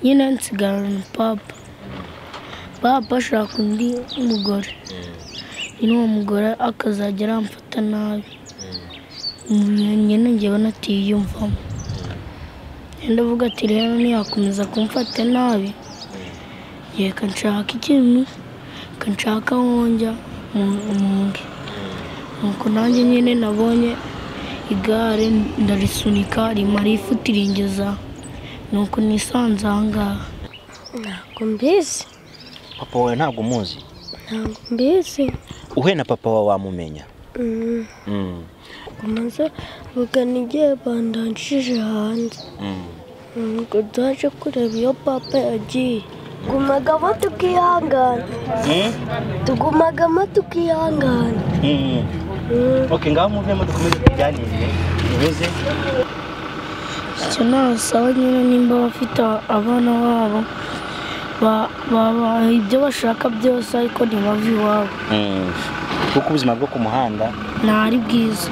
Nyine nsigarana na papa. Papa ashaka undi mugore, nyine uwo mugore akazajya aramfata nabi, nyine njyewe natiyumvamo. Ndavuga ati rero ntiyakomeza kumfata nabi, reka nshaka ikintu, reka nshaka aho njya munge. Nuko nanjye nyine nabonye igare ndarisunika rimara ifuti ringeza, nuko nisanze aha ngaha. Ntabwo mbizi. Papa wawe ntabwo umuzi? Ntabwo mbizi. Uhuye na papa wawe wamumenya? Maze bagana igihe bandanshije hanze, ngo twaje kureba iyo papa yagiye. Tugumagamo tukihangana, tugumagamo tukihangana. Okay, ngaho muvemo dukomeze tuganire. Muze. Icyo nasaba nyine nimba bafite abana babo babaha ibyo bashaka byose, ariko ntibave iwabo. Kuko ubuzima bwo ku muhanda ntari bwiza.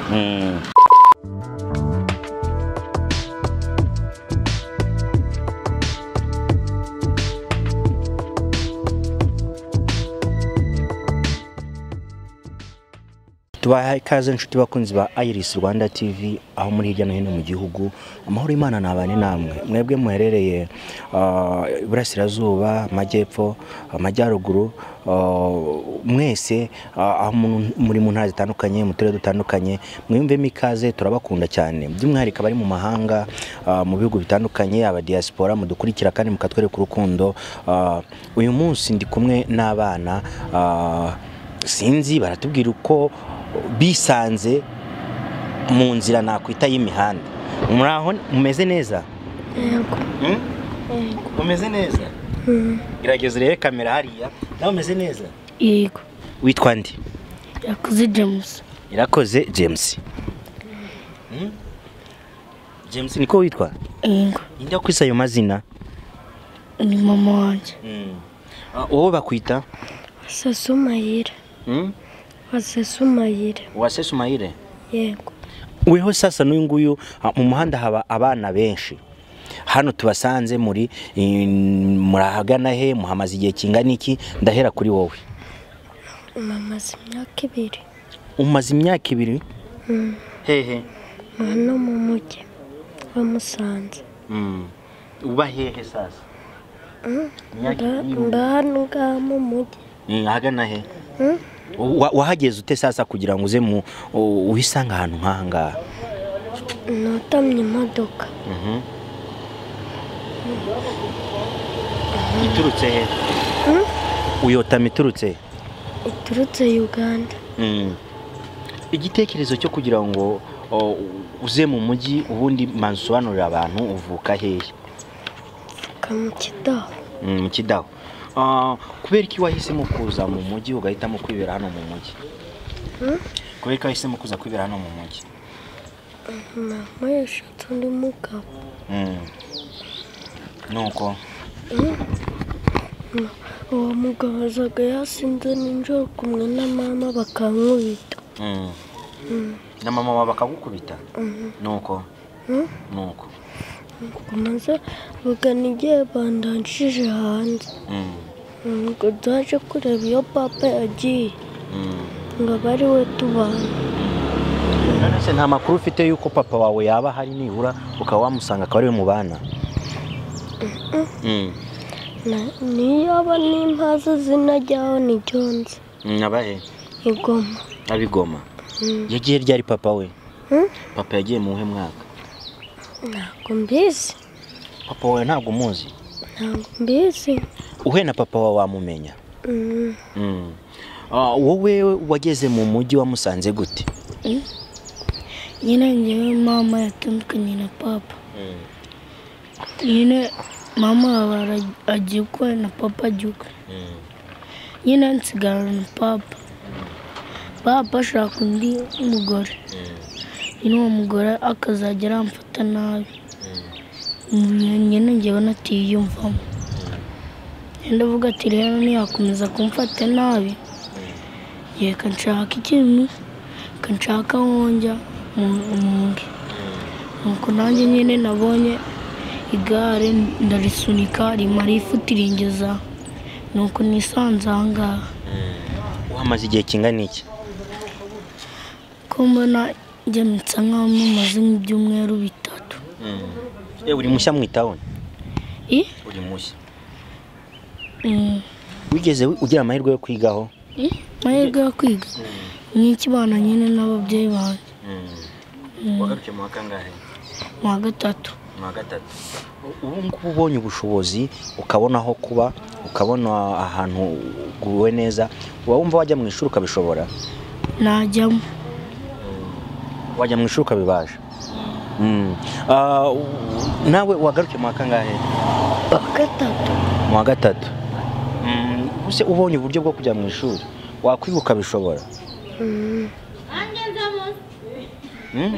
Tubaha ikaze inshuti bakunzi ba Iris Rwanda TV aho muri hirya no hino mu gihugu. Amahoro y'Imana nabane namwe mwebwe muherereye Iburasirazuba, Amajyepfo, Amajyaruguru, mwese aho muri mu ntara zitandukanye, mu turere dutandukanye, mwiyumvemo ikaze, turabakunda cyane. By'umwihariko abari mu mahanga, mu bihugu bitandukanye, aba diaspora mudukurikira kandi mukatwereka urukundo. Uyu munsi ndi kumwe n'abana, sinzi baratubwira uko bisanze mu nzira nakwita y'imihanda. Muraho, mumeze neza? Yego. Umeze neza? Gerageza urebe kamera hariya. Nawe umeze neza? Yego. Witwa nde? Irakoze James. Irakoze James. James niko witwa? Yego. Ninde wakwise ayo mazina? Ni mama wanjye. Wowe bakwita? Wasesumayire. Wasesumayire. Wasesumayire? Yego. Weho sasa n'uyu nguyu mu muhanda haba abana benshi. Hano tubasanze muri murahagana he, muhamaze igihe kingana iki? Ndahera kuri wowe. Mamaze imyaka 2. Umaze imyaka 2? Hehe? Hano mu mujyi wa Musanze. Uba hehe sasa? Mba hano ngaha mu mujyi. Ahagana he? Wahageze ute sasa kugira ngo uze mu uhisanga ahantu nk'aha ngaha? Notamye imodoka. Iturutse he? Uyotama iturutse? Iturutse Uganda. Igitekerezo cyo kugira ngo uze mu mujyi, ubundi mansobanurira abantu uvuka hehe? Mvuka mu Kidaho. Mu Kidaho. Kubera iki wahisemo kuza mu mujyi ugahitamo kwibera hano mu mujyi? Kubera iki wahisemo kuza kwibera hano mu mujyi? Mama yashatse undi mugabo. Nuko uwo mugabo azaga yasinze nijoro kumwe na mama bakankubita. Na mama bakagukubita? Nuko nuko maze bagana igihe bandanshije hanze, ngo twaje kureba iyo papa yagiye, ngo abe ari we tubana. None se nta makuru ufite yuko papa wawe yaba hari nibura ukaba wamusanga akaba ari we mubana? Niyo aba n'impaza zinajyaho ni Jonze. Abahe? Igoma. Abigoma. Yagiye ryari papa we? Papa yagiye mu wuhe mwaka? Ntabwo mbizi. Papa wawe ntabwo umuzi? Ntabwo mbizi. Uhuye na papa wawe wamumenya? Wowe wageze mu mujyi wa Musanze gute? Nyine njyewe mama yatandukanye na papa. Nyine mama agiye ukwe na papa agiye ukwe. Nyine nsigarana na papa. Papa ashaka undi mugore, nyine uwo mugore akazajya aramfata nabi, nyine njyewe natiyumvamo. Ndavuga ati rero ntiyakomeza kumfata nabi, reka nshaka ikintu, reka nshaka aho njya munge. Nuko nanjye nyine nabonye Igare ndarisunika rimara ifuti ringeza, nuko nisanze aha ngaha. Uhamaze igihe kingana iki? Ko mbona njye nsa nkaho mumaze nk'ibyumweru 3. Uri mushya mu itawuni? Uri mushya? Wigeze ugira amahirwe yo kwigaho? Amahirwe yo kwiga nk'ikibana nyine n'ababyeyi banjye. Wagarukiye mu wa kangahe? Mu wa 3. Mu wa 3. Ubu ngubu ubonye ubushobozi, ukabona aho kuba, ukabona ahantu uguwe neza, uba wumva wajya mu ishuri ukabishobora? Najyamo. Wajya mu ishuri ukabibasha? Nawe wagarukiye mu wa kangahe? Wa 3. Mu wa 3. Use ubonye uburyo bwo kujya mu ishuri, wakwiga ukabishobora?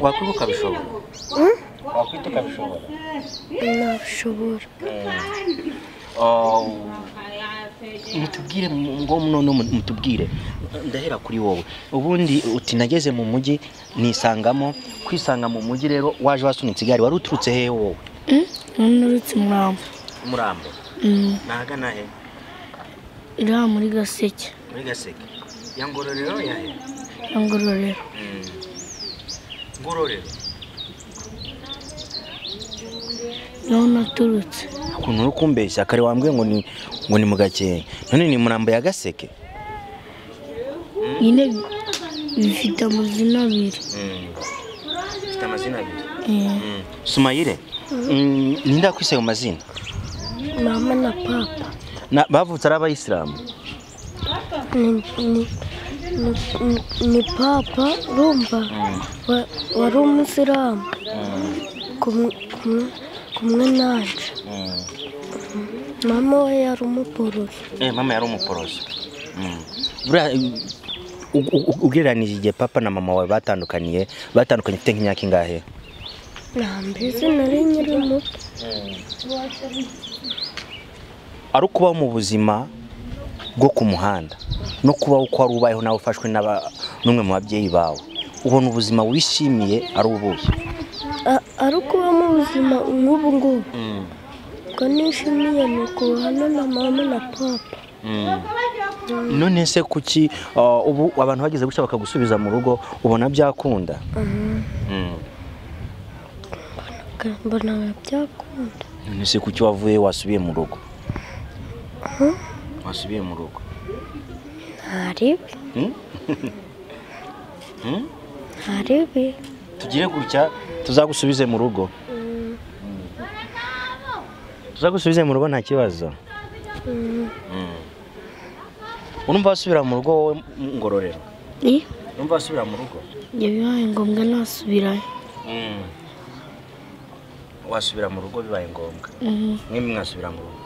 Wakwiga ukabishobora? Wakwiga ukabishobora? Nabishobora. Mutubwire ngo none mutubwire, ndahera kuri wowe. Ubundi uti nageze mu mujyi nisangamo, kwisanga mu mujyi rero waje wasunitse igare, wari uturutse hehe wowe? Nturutse Murambo. Murambo? Nahagana he? Ira muri Gaseke. Muri Gaseke. Ya Ngororero ya he? Ya Ngororero. Ngororero. Niho naturutse. Ukuntu uri kumbeshya kare wambwiye ngo ni mu Gakenke, none ni Murambo ya Gaseke? Nyine bifite amazina abiri. Bifite amazina abiri. Sumayire, ninde akwise ayo mazina? Mama na papa. Bavutse ari abayisilamu? Ni papa urumva wari umusilamu kumwe nanje. Mama we yari umuporoso. Mama yari umuporoso. Ugereranije igihe papa na mama wawe batandukaniye, batandukanye ufite nk'imyaka ingahe? Mbese nari nkiri muto. Ari ukubaho mu buzima bwo ku muhanda no kubaho uko wari ubayeho nawe ufashwe n'umwe mu babyeyi bawe, ubona ubuzima wishimiye ari ubuhe? Ari ukuba mu buzima nk'ubu ngubu ubwo nishimiye ni ukubana na mama na papa. None se kuki ubu abantu bageze gutya bakagusubiza mu rugo, ubona byakunda? Mbona byakunda. None se kuki wavuye wasubiye mu rugo? Wasubiye mu rugo? Ntaribi. Ntaribi. Tugire gutya tuzagusubize mu rugo. Tuzagusubize mu rugo nta kibazo. Urumva wasubira mu rugo wowe Ngororero? Urumva wasubira mu rugo? Njye bibaye ngombwa nasubirayo. Wasubira mu rugo bibaye ngombwa? Mwembi mwasubira mu rugo?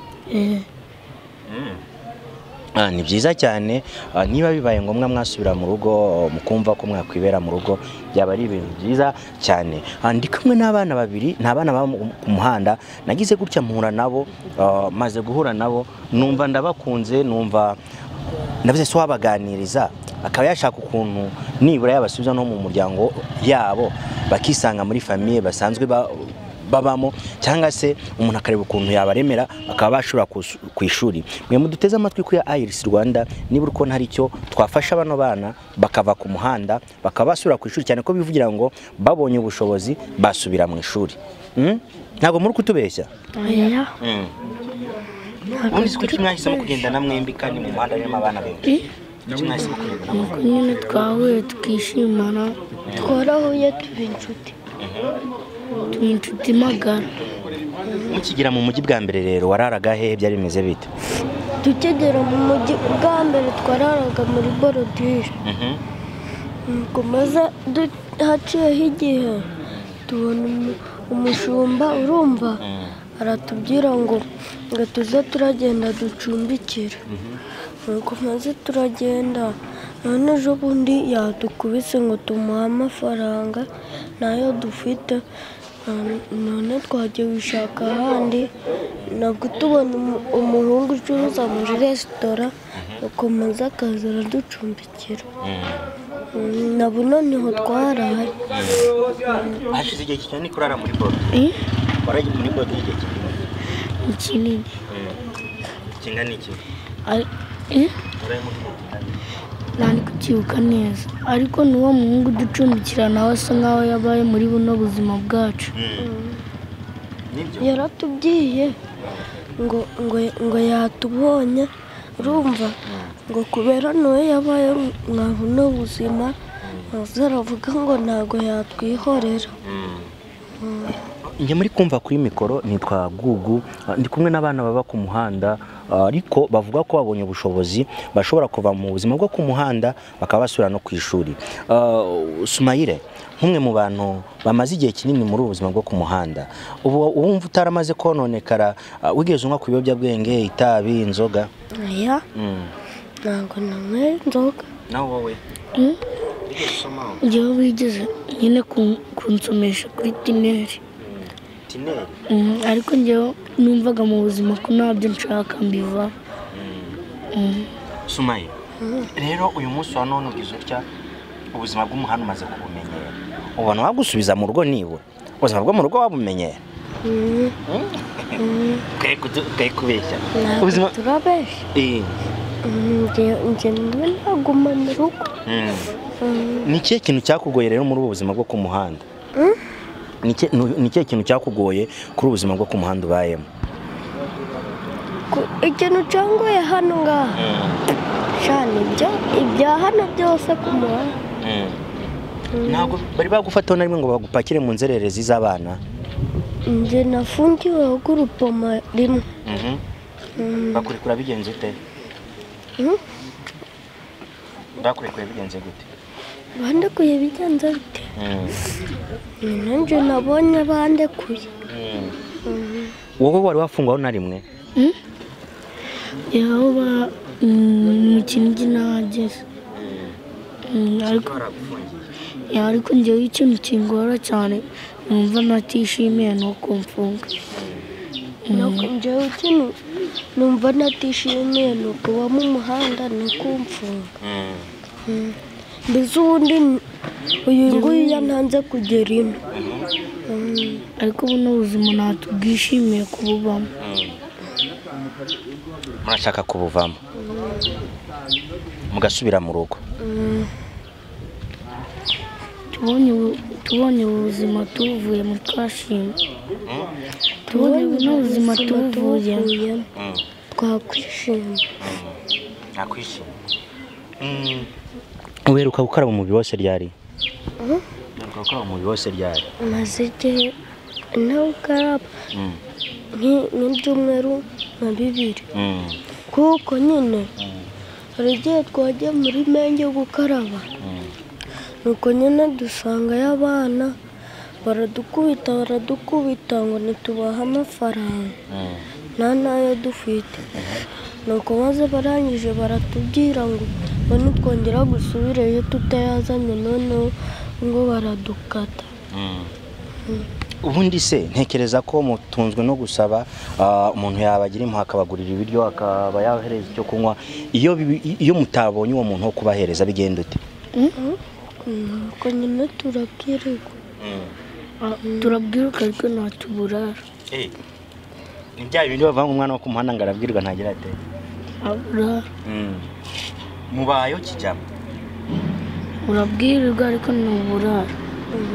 Ni byiza cyane, niba bibaye ngombwa mwasubira mu rugo mukumva ko mwakwibera mu rugo byaba ari ibintu byiza cyane. Ndi kumwe n'abana babiri, ni abana baba ku muhanda, nagize gutya mpura nabo, maze guhura nabo numva ndabakunze, numva ndavuze se wabaganiriza akaba yashaka ukuntu nibura yabasubiza no mu muryango yabo bakisanga muri famille basanzwe babamo, cyangwa se umuntu akareba ukuntu yabaremera bakaba bashobora ku ishuri. Mwe muduteze amatwi kuri Iris Rwanda, niba uko ntari cyo twafasha bano bana bakava ku muhanda bakaba basubira ku ishuri, cyane ko bivugira ngo babonye ubushobozi basubira mu ishuri. Ntabwo muri kutubeshya? Oya. Ubundi kuki mwahisemo kugenda na mwembi kandi mu muhanda harimo abana benshi? Kuki mwahisemo kugenda na mwembi? Nyine twahuye tukishimana, twarahuye tuba inshuti. Inshuti magara. Mukigera mu mujyi bwa mbere rero wararaga hehe, byari bimeze bite? Tukigera mu mujyi bwa mbere twararaga muri borodire. Nuko maze haciyeho igihe tubona umushumba urumva aratubwira ngo tuze turagenda ducumbikire. Nuko maze turagenda, none ejo bundi yadukubise ngo tumuhe amafaranga nayo dufite, none twagiye gushaka ahandi, nabwo tubona umuhungu ucuruza muri resitora, akomeza akaza araducumbikira. Nabo noneho twaraye. Hashize igihe kinini kurara muri borodire? Waraye muri borodire igihe kinini? Ni kinini. Kingana iki? Nani kukibuka neza, ariko n'uwo muhungu uducumbikira nawe asa nkaho yabaye muri buno buzima bwacu. Yaratubwiye ngo ngo ngo yatubonye, urumva ngo kubera nawe yabaye nka buno buzima, maze aravuga ngo ntabwo yatwihorera. Njye muri kumva kuri mikoro nitwa Gugu, ndi kumwe n'abana baba ku muhanda, ariko bavuga ko babonye ubushobozi bashobora kuva mu buzima bwo ku muhanda bakaba basubira no ku ishuri. Sumayire, nk'umwe mu bantu bamaze igihe kinini muri ubu buzima bwo ku muhanda, ubu wumva utaramaze kononekara, wigeze unywa ku biyobyabwenge, itabi, inzoga? Oya, ntabwo nanyweye inzoga. Nawe wowe? Njyewe wigeze nyine kunsomesha kuri tineri. Ariko njyewe numvaga mu buzima ko ntabyo nshaka mbiva. Sumaye, rero uyu munsi wa none ugize utya, ubuzima bw'umuhanda umaze kubumenyera, ubona wagusubiza mu rugo nibura ubuzima bwo mu rugo wabumenyera? Twe kubeshya ubuzima turabeshya. Njye naguma mu rugo. Ni ikihe kintu cyakugoye rero muri ubu buzima bwo ku muhanda? Ni ikihe kintu cyakugoye kuri ubu buzima bwo ku muhanda ubayemo? Ikintu cyangoye hano ngaha cyane ibya hano byose ku muhanda. Ntabwo bari bagufataho na rimwe ngo bagupakire mu nzererezi z'abana? Njye nafungiwe gurupoma rimwe. Bakurekura bigenze ute? Bakurekura bigenze gute? Bandekuye bigenze bite? Nanjye nabonye bandekuye. Wowe wari wafungwaho na rimwe? Yaho mu Kinigi nahageze. Ariko njyewe ikintu kingora cyane numva natishimiye ni ukumfunga. Njyewe ikintu numva natishimiye ni ukuba mu muhanda ni ukumfunga. Mbese ubundi uyu nguyu yantanze kugera ino. Ariko buno buzima ntatubwishimiye kububamo. Murashaka kubuvamo mugasubira mu rugo? Tubonye ubuzima tuvuye mu twashimye. Tubonye buno buzima tuvuyemo twakwishima. Nakwishima. Uheruka gukaraba umubiri wose ryari? Uheruka gukaraba umubiri wose ryari? Maze igihe ntawukaraba nk'ibyumweru nka 2. Kuko nyine hari igihe twajya muri menge gukaraba, nuko nyine dusangayo abana baradukubita ngo ntitubahe amafaranga, nta n'ayo dufite. Nuko maze barangije baratubwira ngo nitwongera gusubirayo tutayazanye, noneho ngo baradukata. Ubundi se ntekereza ko mutunzwe no gusaba, umuntu yabagira impuhwe akabagurira ibiryo akaba yahereza icyo kunywa, iyo mutabonye uwo muntu wo kubahereza bigenda ute? Nuko nyine turabwirwa. Turabwirwa ariko ntatuburara. Ni bya bindi bavuga ngo umwana wo ku muhanda ngo arabwirwa ntagira ate? Aburara. Mubayeho kijyamo? Urabwirwa ariko ntuburara.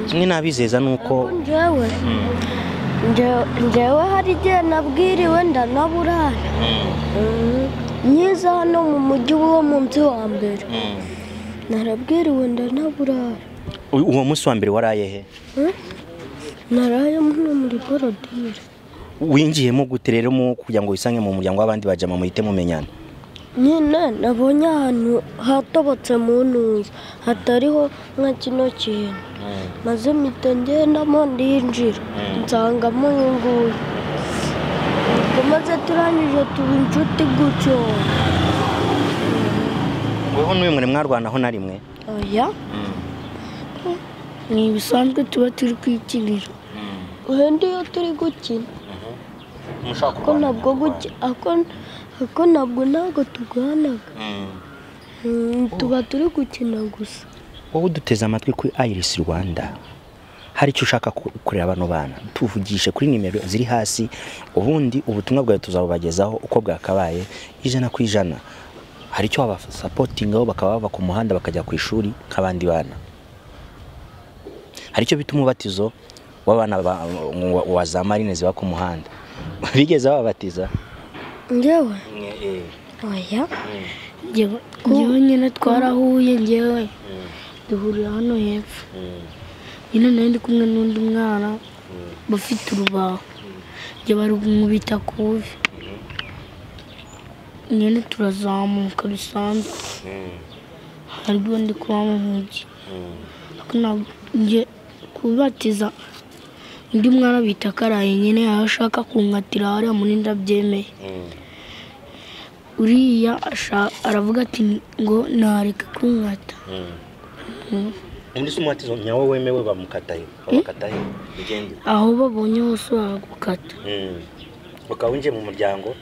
Kimwe nabizeza nuko njyewe hari igihe nabwiriwe ndanaburara. Nyiza hano mu mujyi wo munsi wa mbere narabwiriwe ndanaburara. Uwo munsi wa mbere waraye he? Naraye muno muri borodire. Winjiyemo gute rero mu kugira ngo wisange mu muryango w'abandi bajama muhite mumenyana? Nyine nabonye ahantu hatobotse mu ntuza hatariho nka kino kintu, maze mpita ngendamo ndinjira nsangamo uyu nguyu. Maze turangije tuba inshuti gutyo. Weho n'uyu mwari mwarwanaho na rimwe? Oya. Ni ibisanzwe tuba turi kwikinira. Wenda iyo turi gukina ako ntabwo turwanaga, tuba turi gukina gusa. Wowe uduteze amatwi kuri Iris Rwanda, Hari icyo ushaka kurera bano bana, tuvugishe kuri nimero ziri hasi, ubundi ubutumwa bwawe tuzabubagezaho uko bwakabaye 100%. Hari icyo wabasapotingaho bakaba bava ku muhanda bakajya ku ishuri nk'abandi bana. Hari icyo bita umubatizo w'abana wa za marine ziba ku muhanda. Bigeze babatiza? Njyewe? Oya. Njyewe nyine twarahuye, njyewe duhurira hano hepfo. Nyine nari ndi kumwe n'undi mwana bafite urubaho, njye bari kumubita kubi. Nyine turazamuka bisanzwe, haribwo ndi kuba mu mujyi. Njye kubatiza undi mwana bita Karaye, nyine aho ashaka kunkatira hariya muri ndabyemeye. Uriya aravuga ati ngo nareke kunkata. Undi se umubatizo nyawo wemewe bamukatahe? Babakatahe bigende aho babonye hose baragukata. Ukaba winjiye mu muryango,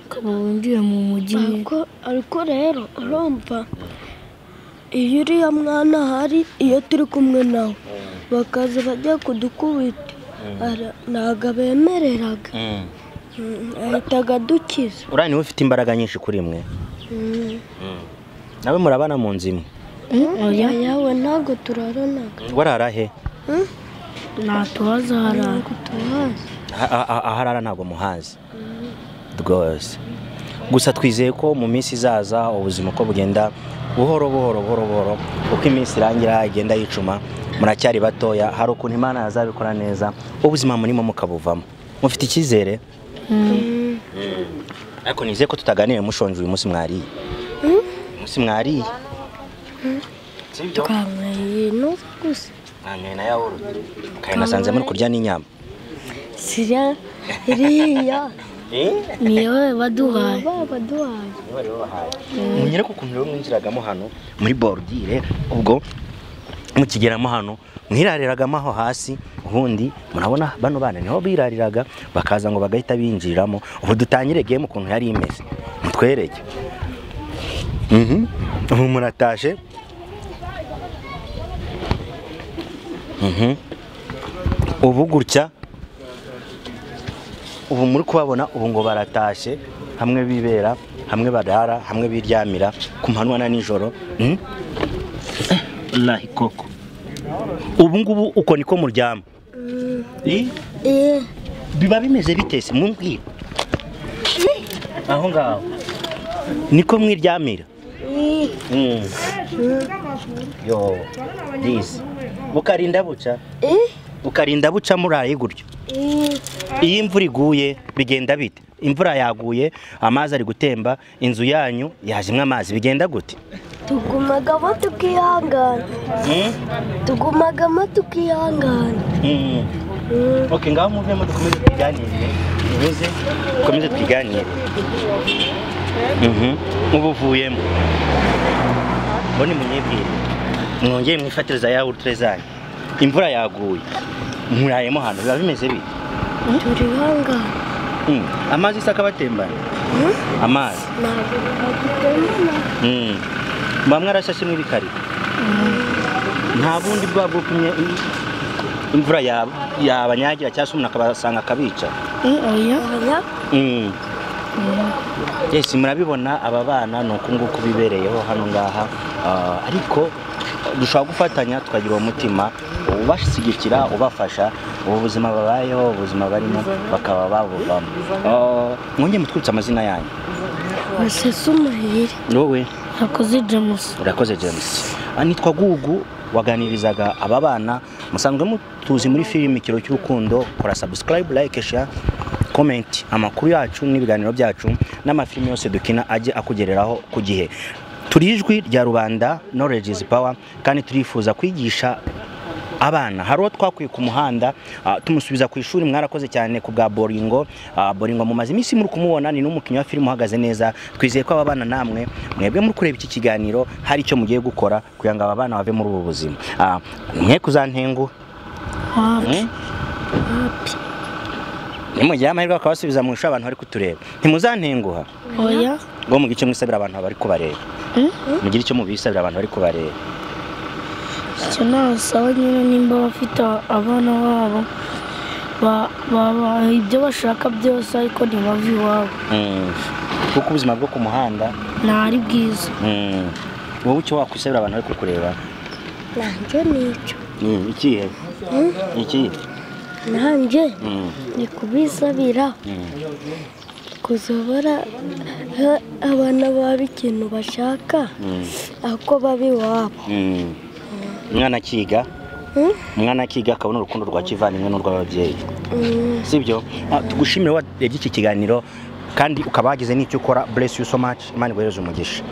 ukaba winjiye mu mujyi. Ariko rero urumva iyo uriya mwana ahari, iyo turi kumwe nawe bakaza bajya kudukubita, ntabwo abemereraga, ahitaga adukiza. Uriya niwe ufite imbaraga nyinshi kuri mwe. Nawe murabana mu nzu imwe? Oya, we ntabwo turaranaga. Warara he? Ntatuhazi aharara. Aharara ntabwo muhazi rwose. Gusa twizeye ko mu minsi izaza ubuzima uko bugenda buhoro buhoro buhoro buhoro, uko iminsi irangira igenda yicuma, muracyari batoya, hari ukuntu Imana yazabikora neza, ubuzima murimo mukabuvamo. Mufite icyizere? Ariko nizeye ko tutaganiriye mushonje uyu munsi mwariye. Umunsi mwariye. Twanyweye no gusa. Mwanyweye na yawurute. Kandi nasanze muri kurya n'inyama. Siriya iriya. Niyo baduhaye. Munyereke ukuntu rero mwinjiragamo hano muri borudire, ubwo mukigeramo hano mwirariragamo aho hasi, ubundi murabona bano bana niho birariraga, bakaza ngo bagahita binjiriramo. Ubu dutangire game ukuntu yari imeze, mutwereke. Ubu muratashe. Ubu gutya, ubu muri kubabona ubu ngo baratashe, hamwe bibera, hamwe barara, hamwe biryamira ku manywa na nijoro. Wallahi koko ubu ngubu uko niko muryama. Biba bimeze bitese mumbwira aho ngaho niko mwiryamira. Yo this bukarinda buca. Bukarinda buca muraye gutyo. Iyo imvura iguye bigenda bite? Imvura yaguye, amazi ari gutemba, inzu yanyu yajimwe amazi, bigenda gute? Tugumagamo tukihangana. Tugumagamo tukihangana. Okay, ngaho muvemo dukomeze twiganire. Muze dukomeze twiganire. Ubuvuyemo. Mbone munyibwire. Mwongeye mwifatiriza yawurute zanyu. Imvura yaguye, murayemo hano, biba bimeze bite? Turihangana. Amazi se akabatembana? Amazi bamwe arashashe mw'ibikarito. Nta bundi bwa bwo imvura yabanyagira cyangwa se umuntu akabasanga akabica. Oya. Yes, murabibona aba bana ni uku nguku bibereyeho hano ngaha, ariko dushobora gufatanya tukagira uwo mutima ubashyigikira, ubafasha ubu buzima babayeho, ubuzima barimo bakaba babuvamo. Mwongeye mutwibutse amazina yanyu. Wasese Umuhire. Wowe? Urakoze James. Urakoze James. Nitwa Gugu, waganirizaga aba bana musanzwe mutuzi muri filimi Ikiro cy'Urukundo. Kora subscribe, like, share, comment, amakuru yacu n'ibiganiro byacu n'amafilimi yose dukina ajye akugereraho ku gihe. Turi ijwi rya rubanda, knowledge is power, kandi turifuza kwigisha abana. Hari uwo twakwiye ku muhanda tumusubiza ku ishuri. Mwarakoze cyane ku bwa Boringo. Boringo mumaze iminsi muri kumubona, ni n'umukinnyi wa filime uhagaze neza. Twizeye ko aba bana namwe mwebwe muri kureba iki kiganiro hari icyo mugiye gukora kugira ngo aba bana bave muri ubu buzima. Mwe kuzantengu nimugire amahirwe bakabasubiza mu ishuri abantu bari kutureba, ntimuzantenguha. Oya. Ngo mugire icyo mwisabira abantu bari kubareba. Mugire icyo mubisabira abantu bari kubareba. Icyo nabasaba nyine, nimba bafite abana babo, babaha ibyo bashaka byose, ariko ntibave iwabo. Kuko ubuzima bwo ku muhanda ntari bwiza. Wowe icyo wakwisabira abantu bari kukureba? Nanjye nicyo. Ikihe? Ikihe? Nanjye ni kubisabira kuzobora abana babo ikintu bashaka, ako baba iwabo. Umwana akiga, umwana akiga akabona urukundo rwa kivandimwe n'urw'ababyeyi, sibyo? Tugushimire warebye iki kiganiro kandi ukaba wagize n'icyo ukora. Bless you so much. Imana iguhereze umugisha.